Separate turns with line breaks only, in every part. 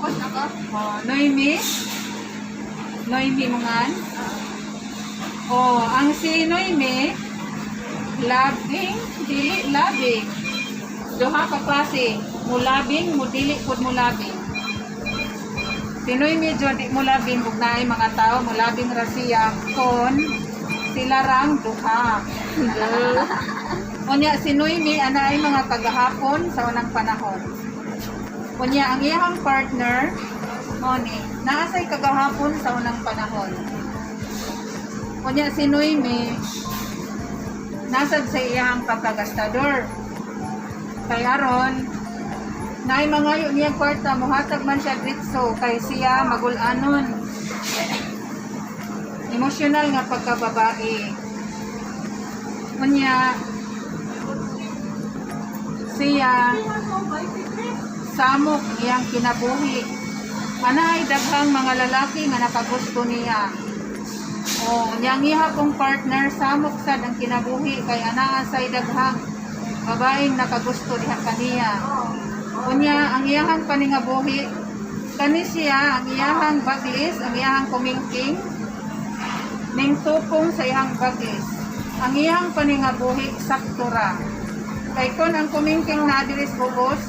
Focus ako.
Oh, Noemi? Noemi Mungan? Oh, ang si Noemi, labing, dili labing. Duha ka klase, mulabing, mudili pud mulabing. Si Noemi jud di mulabing ug naay mga tao mulabing ra siya kon sila rang duha. Unya si Noemi anaay mga kagahapon sa unang panahon. Unya ang iyang partner mao ni naa say kagahapon sa unang panahon. Unya si Noemi nasad sa iyang pagkagastador. Kay aron naay mangayo niya kwarta, muhatag man siya diretso kay siya magul-anon. Emosyonal nga pagkababae. Unya siya samok ang iyang kinabuhi. Anay daghang mga lalaki nga nakagusto niya. Oh, unya ang iha kong partner, samok sad ang kinabuhi kay anaa say daghang babaeng nakagusto diha kaniya. Unya ang iyahang paningabuhi kani siya, ang iyahang baglis, ang iyahang kumingking ning tupong sa iyang baglis. Ang iyang paningabuhi sakto ra. Kay kon ang kumingking na diri sa ubos,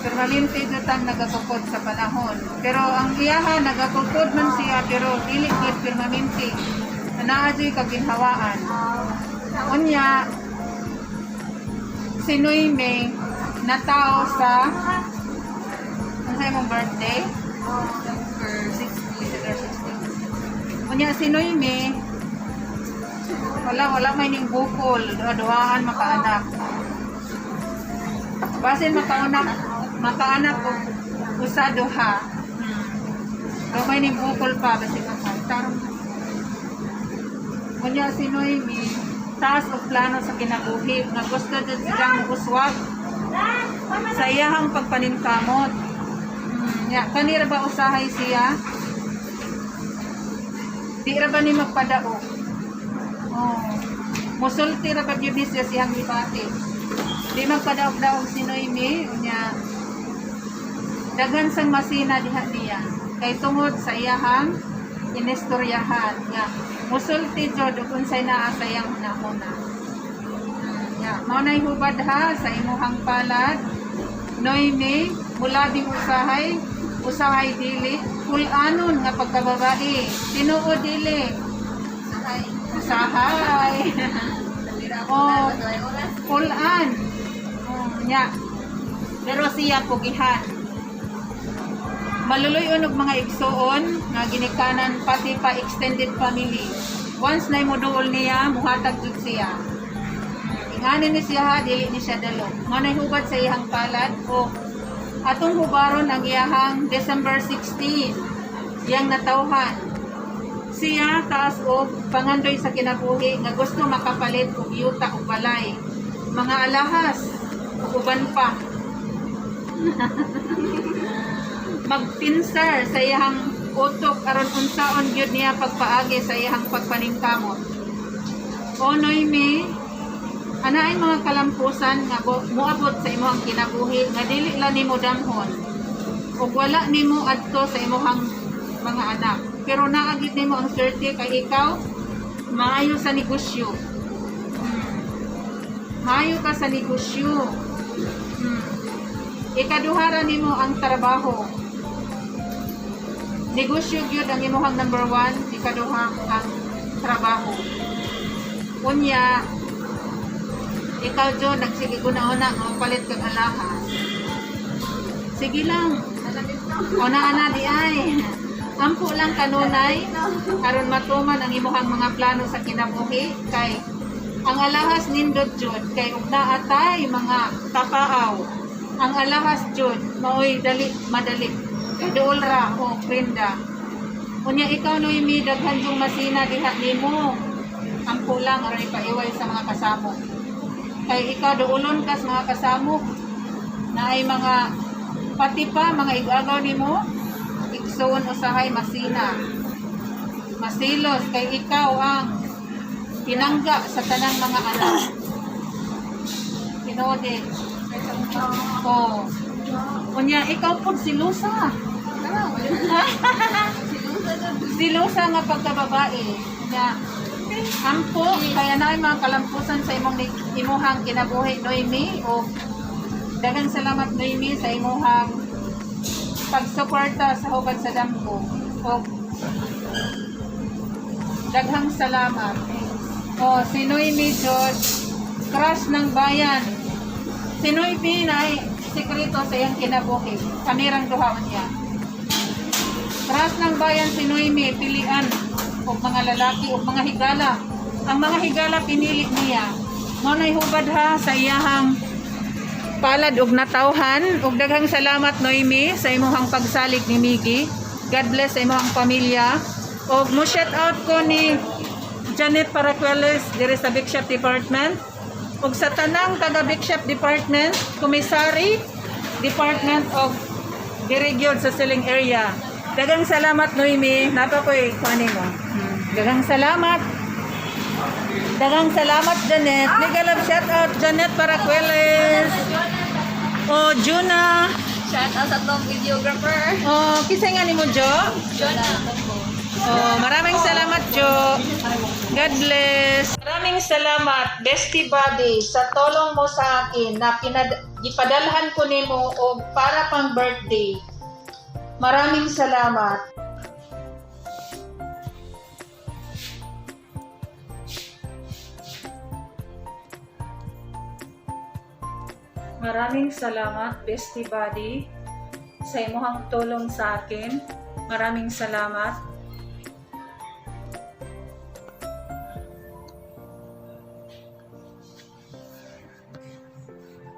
permanente jud nagakukod sa panahon. Pero ang iyaha nagakukod man siya pero dili gyud permanente. Naa juy kaginhawaan. Unya si Noemi natao sa ano imong birthday?
December 16.
December 16. Unya si Noemi wala wala may ning bukol, duha-duhaan makaanak. Basin makaanak og usa duha. Gamay ning bukol pa basin maka. Tarong. Unya si Noemi taas og plano sa kinabuhi nga gusto jud siyang uswag sa iyahang pagpaningkamot. Ya, kanira ba usahay siya? Di ra ba ni magpadaog? Oh. Musulti ra ba gyud ni siya siyang gibati. Di magpadaog-daog si Noemi, unya daghan sang masina diha niya. Kay tungod sa iyahang inistoryahan nga musulti jud ug unsay naa sa iyang hunahuna. Ya, mao nay hubad ha sa imuhang palad. Noemi, mulabing usahay, usahay dili, pul-anon nga pagkababae. Tinuod dili?
Usahay.
Usahay.
Dalira ako
Oh.
na, walay oras.
Pul-an. Oh, nya. Pero siya pugihan. Maluluyon og mga igsuon nga ginikanan pati pa extended family. Once na moduol niya, muhatag jud siya. Ingani ni siya ha, dili ni siya dalo. Mao nay hubad sa iyang palad o atong hubaron ang iyahang December 16, iyang natawhan. Siya taas og pangandoy sa kinabuhi nga gusto makapalit og yuta og balay, mga alahas ug uban pa. Magpinsar sa iyang utok aron unsaon gyud niya pagpaagi sa iyang pagpaningkamot. O Noemi, anaay mga kalampusan nga moabot sa imong kinabuhi nga dili lang nimo damhon ug wala nimo adto sa imong mga anak. Pero naa gyud nimo ang swerte kay ikaw maayo sa negosyo. Maayo ka sa negosyo. Ikaduha ra nimo ang trabaho. Negosyo gyud ang imong number one, ikaduha ang trabaho. Unya, ikaw jud nagsige guna-una nga palit kag alahas. Sige lang. Una ana di ay. Ampo lang kanunay aron matuman ang imuhang mga plano sa kinabuhi kay ang alahas nindot jud kay ug naa tay mga tapaaw. Ang alahas jud maoy dali madali. Kay duol ra o prenda. Unya ikaw, Noemi, daghan jung masina diha nimo. Ampo lang aron ipaiway sa mga kasamo. Kay ikaw duolon kas mga kasamo na ay mga pati pa mga igagaw nimo igsoon usahay masina. Masilos kay ikaw ang pinangga sa tanang mga anak. Tinuod eh. Oh. Unya, ikaw pud silusa.
Tara, wala. Silusa na.
Silusa nga pagkababae. Unya, ampo, kaya na mga kalampusan sa imong imuhang kinabuhi, Noemi, o daghang salamat, Noemi, sa imuhang pagsuporta sa hubad sa damgo. O daghang salamat. O si Noemi George, crush ng bayan. Si Noemi na sekreto sa iyang kinabuhi. Kamirang duhaon niya. Crush ng bayan si Noemi, pilian og mga lalaki og mga higala. Ang mga higala pinili niya. Mao na'y hubad ha sa iyahang palad og natawhan. Ug daghang salamat, Noemi, sa imuhang pagsalig ni Miggy. God bless sa imuhang pamilya. Og mo shout out ko ni Janet Paracueles diri sa Big Shop Department. Ug sa tanang taga Big Shop Department, Commissary Department of diri gyud sa Siling area. Daghang salamat, Noemi. Napa ko'y kuani mo. Daghang salamat. Daghang salamat, Janet. Mega love shout out, Janet Paracueles. Oh, Juna.
Shout out sa tong videographer.
Oh, kisay nga nimo, Jo?
Jonah.
Oh, maraming salamat, Jo. God bless. Maraming salamat, Bestie Buddy, sa tulong mo sa akin na gipadalhan ko nimo og para pang birthday. Maraming salamat. Maraming salamat, Bestie Buddy, sa imuhang tulong sa akin. Maraming salamat.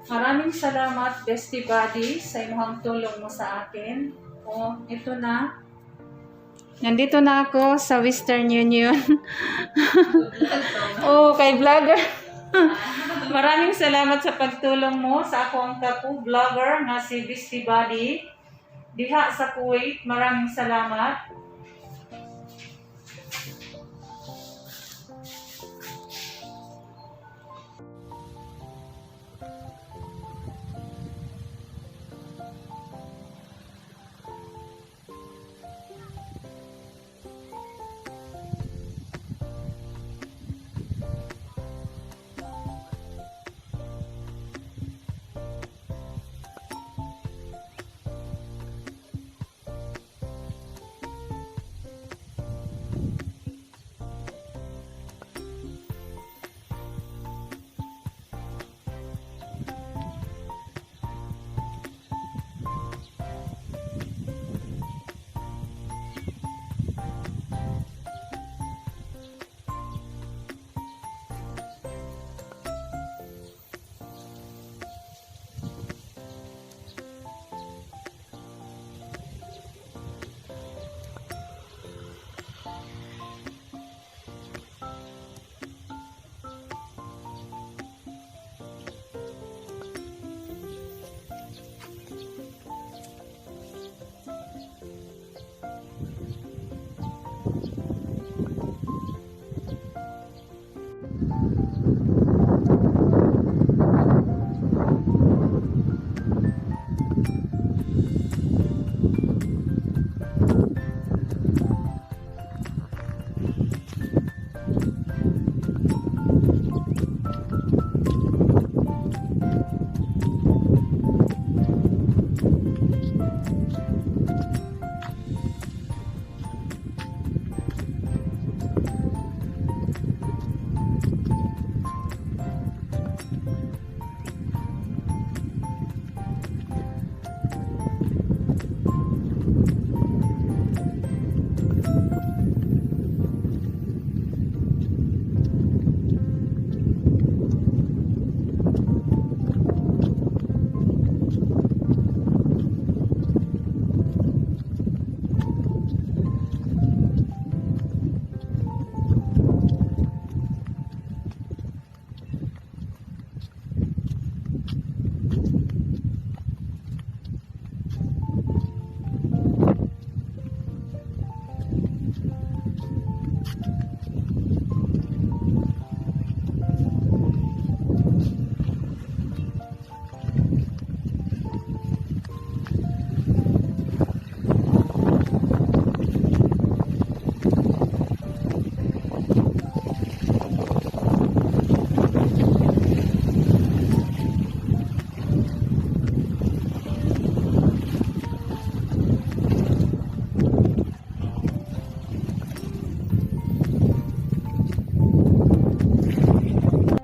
Maraming salamat, Bestie Buddy, sa imuhang tulong mo sa akin. O, ito na. Nandito na ako sa Western Union. Oh, kay vlogger. Maraming salamat sa pagtulong mo sa akong kapu vlogger nga si Bestie Buddy. Diha sa Kuwait, maraming salamat.